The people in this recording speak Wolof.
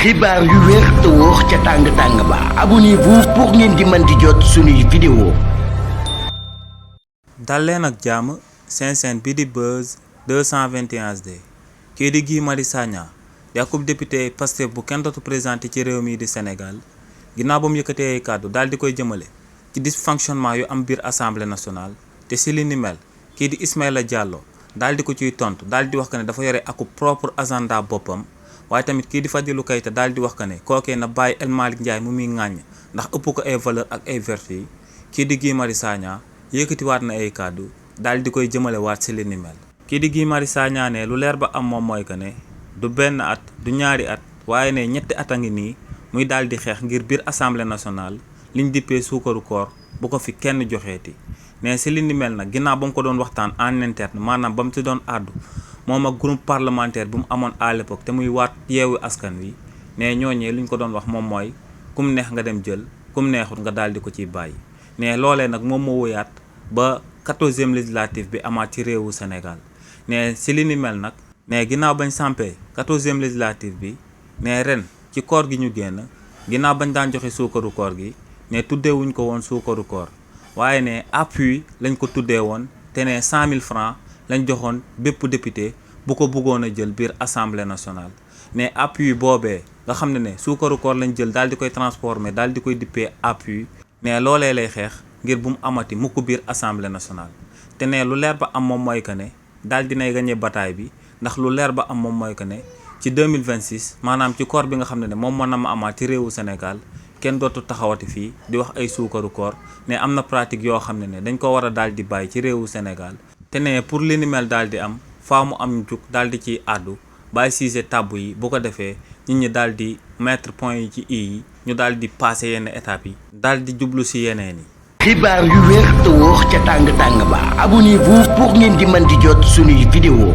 xibaar yu wér te wóor ca tàng-tàng ba abonnez-vous pour ngeen di mën di jot suñuy vidéo. dal leen ak jàmm seen chaîne bi di Buzz 221 HD kii di Guy Marius Sagna di akub député Pastef bu kenn dootu présenté ci réew mi di Sénégal ginnaaw ba mu yëkkatee ay kàddu daal di koy jëmale ci dysfonctionnement yu am biir assemblée nationale te si li ni mel kii di Ismaïla Diallo daal di ko ciy tontu daal di wax que ne dafa yore akub propre agenda boppam. waaye tamit kii di Fadilou Keita daal di wax que ne kookee na bàyyi El Malick Ndiaye mu muy ŋàññ ndax ëpp ko ay valeur ak ay vertu yi kii di Guy Marius Sagna yëkkatiwaat na ay kàddu daal di koy jëmale waat si li ni mel. kii di Guy Marius Sagna ne lu leer ba am moom mooy que ne du benn at du ñaari at waaye ne ñetti at a ngi nii muy daal di xeex ngir biir assemblée nationale liñ dippee suukaru koor bu ko fi kenn joxeeti ne si li ni mel nag ginnaaw ba mu ko doon waxtaan en interne maanaam ba mu ci doon àddu. moom ak groupe parlementaire bu mu amoon à l'époque te muy waat yeewu askan wi ne ñooñee lu ñu ko doon wax moom mooy kum neex nga dem jël kum neexut nga daal di ko ciy bàyyi ne loolee nag moom moo woyaat ba 14e législative bi amaat ci réewu Sénégal ne si li ni mel nag ne ginnaaw bañ sampee 14e législative bi ne ren ci koor gi ñu génn ginnaaw bañ daan joxe suukaru koor gi ne tuddeewuñ ko woon suukaru koor waaye ne appui lañ ko tuddee woon te ne 100 000 francs lañ joxoon bépp député bu ko bëggoon a jël biir assemblée nationale ne appui boobee nga xam ne suukaru koor lañ jël daal di koy transformé daal di koy dippee appui ne loolee lay xeex ngir bu mu amati mukk biir assemblée nationale te ne lu leer ba am moom mooy que ne daal dinay gagné bataille bi ndax lu leer ba am moom mooy que ne ci 2026 maanaam ci koor bi nga xam ne moom moo na ma amaat ci réewu Sénégal kenn dootu taxawati fii di wax ay suukaru koor ne am na pratique yoo xam ne dañ ko war a daal di bàyyi ci réewu Sénégal te ne pour li ni mel daal di am faa mu am jug daal di ciy àddu bàyyi siise tàbb yi bu ko defee nit ñi daal di mettre point yi ci i yi ñu daal di passé yenn étapes yi daal di jublu si yeneen yi. xibaar yu wér te wóor ca tàng-tàng ba abonnez-vous pour ngeen di mën di jot suñuy vidéo.